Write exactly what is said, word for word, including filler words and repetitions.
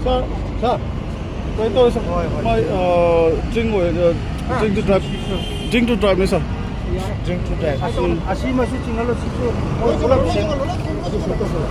ꯁꯥꯔ, ꯁꯥꯔ, ꯀꯩꯅꯣ ꯇꯧꯔꯦ, ꯁꯥꯔ꯫ ꯍꯣꯏ, ꯍꯣꯏ꯫ ꯃꯥꯏ, ꯑ, drink ꯑꯣꯏ, ꯑ, drink to drive, drink to drive ꯅꯦ, ꯁꯥꯔ꯫ Drink to drive꯫ ꯑꯁꯤ, ꯑꯁꯤꯃꯁꯨ ꯆꯤꯡꯍꯜꯂꯣ, ꯁꯤꯁꯨ ꯃꯣꯏ ꯄꯨꯂꯞ ꯁꯦꯝ-, ꯑꯗꯨ ꯁꯨ ꯇꯧꯁꯜꯂꯣ꯫